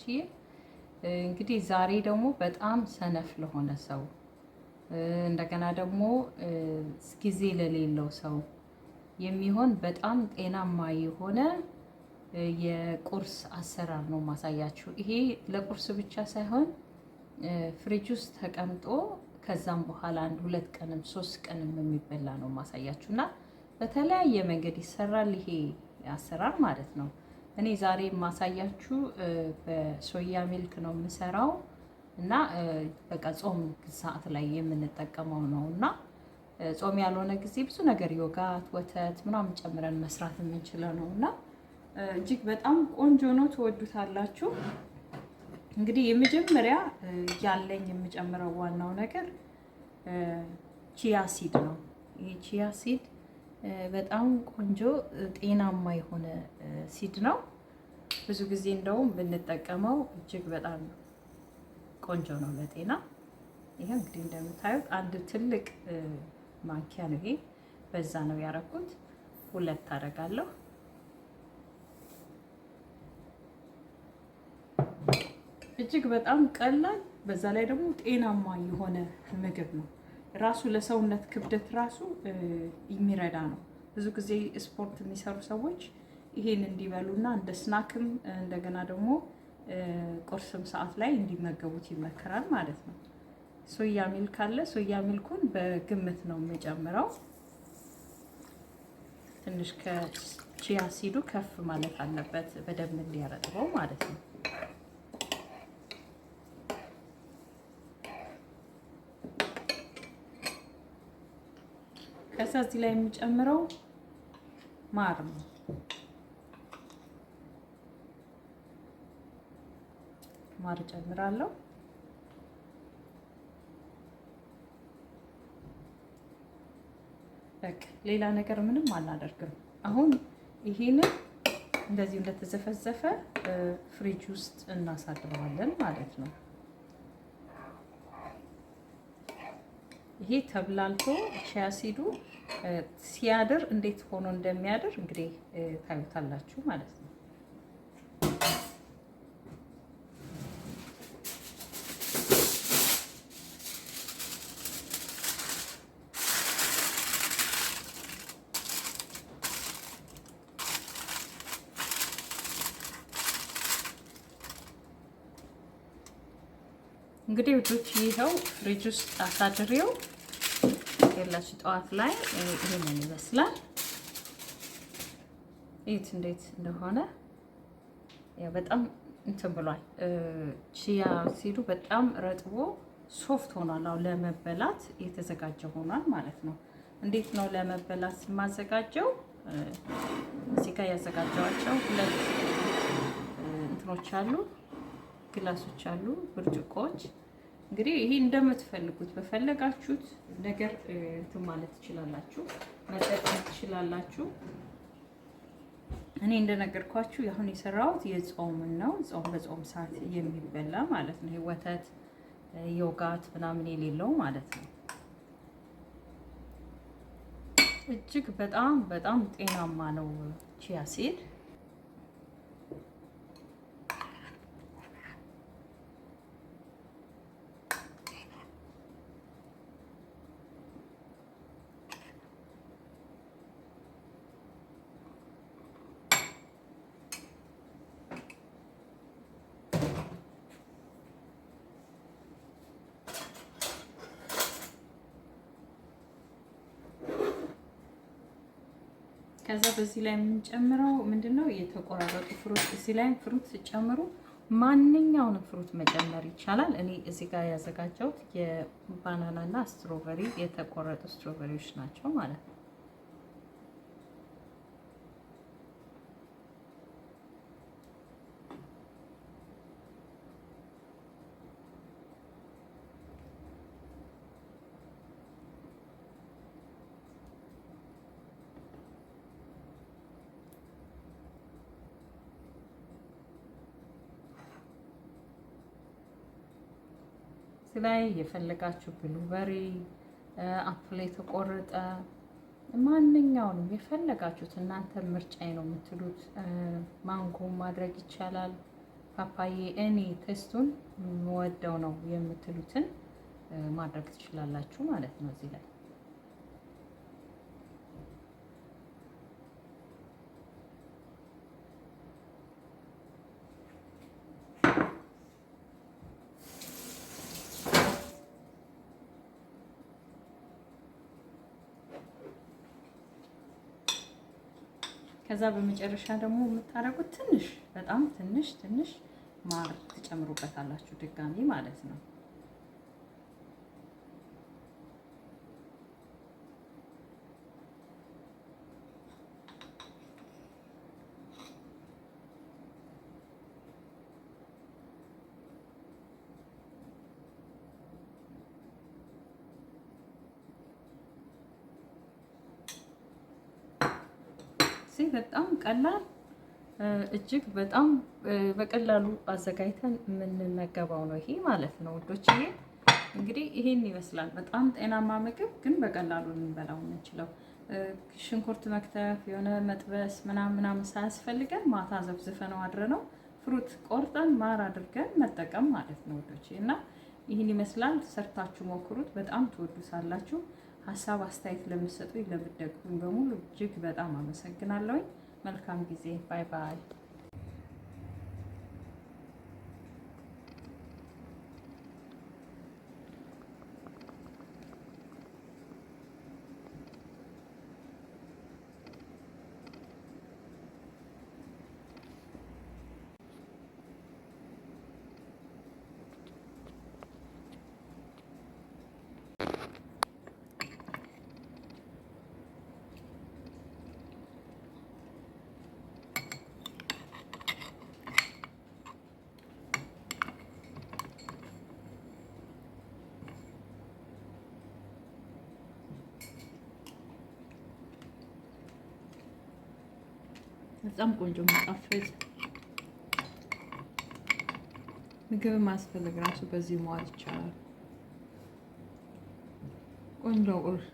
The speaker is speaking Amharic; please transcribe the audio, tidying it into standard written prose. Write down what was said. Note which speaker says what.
Speaker 1: እንግዲህ ዛሬ ደግሞ በጣም ሰነፍ ለሆነ ሰው፣ እንደገና ደግሞ ጊዜ ለሌለው ሰው የሚሆን በጣም ጤናማ የሆነ የቁርስ አሰራር ነው ማሳያችሁ። ይሄ ለቁርስ ብቻ ሳይሆን ፍሪጅ ውስጥ ተቀምጦ ከዛም በኋላ አንድ 2 ቀንም 3 ቀንም የሚበላ ነው ማሳያችሁ። እና በተለያየ መንገድ ይሰራል ይሄ አሰራር ማለት ነው። እኔ ዛሬ የማሳያችሁ በ soya milk ነው የምሰራው እና በቃ ጾም ሰዓት ላይ የምንጠቀመው ነው። እና ጾም ያልሆነ ጊዜ ብዙ ነገር yogurt፣ ወተት ምናምን ጨምረን መስራት የምንችለው ነው እና እጅግ በጣም ቆንጆ ነው፣ ትወዱታላችሁ። እንግዲህ የመጀመሪያ ያለኝ የምጨምረው ዋናው ነገር chia seed ነው። ይህ chia seed በጣም ቆንጆ ጤናማ የሆነ seed ነው። ብዙ ጊዜ እንደውም ብንጠቀመው እጅግ በጣም ቆንጆ ነው ለጤና። ይሄ እንግዲህ እንደምታዩት አንድ ትልቅ ማንኪያ ነው። ይሄ በዛ ነው ያረኩት። ሁለት አደርጋለሁ። እጅግ በጣም ቀላል፣ በዛ ላይ ደግሞ ጤናማ የሆነ ምግብ ነው። ራሱ ለሰውነት ክብደት ራሱ የሚረዳ ነው። ብዙ ጊዜ ስፖርት የሚሰሩ ሰዎች ይሄን እንዲበሉና እንደ snack ም እንደገና ደግሞ ቁርስም ሰዓት ላይ እንዲመገቡት ይመከራል ማለት ነው። Soya milk አለ። Soya milk ኡን በግምት ነው የምጨምረው። ትንሽ ከ chia seed ኡ ከፍ ማለት አለበት በደንብ እንዲያረጥበው ማለት ነው። ከዛ እዚህ ላይ የምጨምረው ማር ነው። ማር ጨምራለሁ። በቃ ሌላ ነገር ምንም አናደርግም። አሁን ይሄንን እንደዚህ እንደተዘፈዘፈ ፍሪጅ ውስጥ እናሳድረዋለን ማለት ነው። ይሄ ተብላልቶ chia seed ኡ ሲያድር እንዴት ሆኖ እንደሚያድር እንግዲህ ታዩታላችሁ ማለት ነው። እንግዲህ ውዶች ይኸው ፍሪጅ ውስጥ አሳድሬው የላችሁ ጠዋት ላይ ይሄንን ይመስላል። እዩት እንዴት እንደሆነ። ያው በጣም እንትን ብሏል። Chia seed ኡ በጣም ረጥቦ soft ሆኗል። አሁን ለመበላት የተዘጋጀ ሆኗል ማለት ነው። እንዴት ነው ለመበላት የማዘጋጀው? እዚህ ጋር ያዘጋጀዋቸው ሁለት እንትኖች አሉ፣ glass ኦች አሉ፣ ብርጭቆዎች። እንግዲህ ይሄ እንደምትፈልጉት በፈለጋችሁት ነገር እንትን ማለት ትችላላችሁ፣ መጠቀም ትችላላችሁ። እኔ እንደነገርኳችሁ አሁን የሰራሁት የጾምን ነው። ጾም በጾም ሰዓት የሚበላ ማለት ነው። ወተት yogurt ምናምን የሌለው ማለት ነው። እጅግ በጣም በጣም ጤናማ ነው chia seed። ከዛ በዚህ ላይ የምንጨምረው ምንድነው? የተቆራረጡ fruit። እዚህ ላይ fruit ስጨምሩ ማንኛውንም fruit መጨመር ይቻላል። እኔ እዚህ ጋር ያዘጋጀሁት የ banana እና strawberry፣ የተቆረጡ strawberry ዎች ናቸው ማለት ነው። ላይ የፈለጋችሁ blueberry፣ apple የተቆረጠ፣ ማንኛውንም የፈለጋችሁት እናንተ ምርጫዬ ነው የምትሉት ማንጎ ማድረግ ይቻላል። ፓፓዬ እኔ taste ኡን የምወደው ነው የምትሉትን ማድረግ ትችላላችሁ ማለት ነው እዚህ ላይ። ከዛ በመጨረሻ ደግሞ የምታደርጉት ትንሽ፣ በጣም ትንሽ ትንሽ ማር ትጨምሩበታላችሁ ድጋሚ ማለት ነው። በጣም ቀላል፣ እጅግ በጣም በቀላሉ አዘጋጅተን የምንመገበው ነው ይሄ ማለት ነው ውዶችዬ። እንግዲህ ይሄን ይመስላል። በጣም ጤናማ ምግብ ግን በቀላሉ ልንበላው የምንችለው፣ ሽንኩርት መክተፍ፣ የሆነ መጥበስ ምናምን ምናምን ሳያስፈልገን ማታ ዘፍዝፈነው አድረነው fruit ቆርጠን ማር አድርገን መጠቀም ማለት ነው ውዶቼ። እና ይህን ይመስላል። ሰርታችሁ ሞክሩት፣ በጣም ትወዱታላችሁ። ሀሳብ አስተያየት ለምትሰጡኝ፣ ለምትደግፉኝ በሙሉ እጅግ በጣም አመሰግናለሁኝ። መልካም ጊዜ። Bye bye። በጣም ቆንጆ የሚጣፍጥ ምግብ ማስፈልግ ራሱ በዚህ መዋል ይቻላል። ቆንጆ ቁርስ።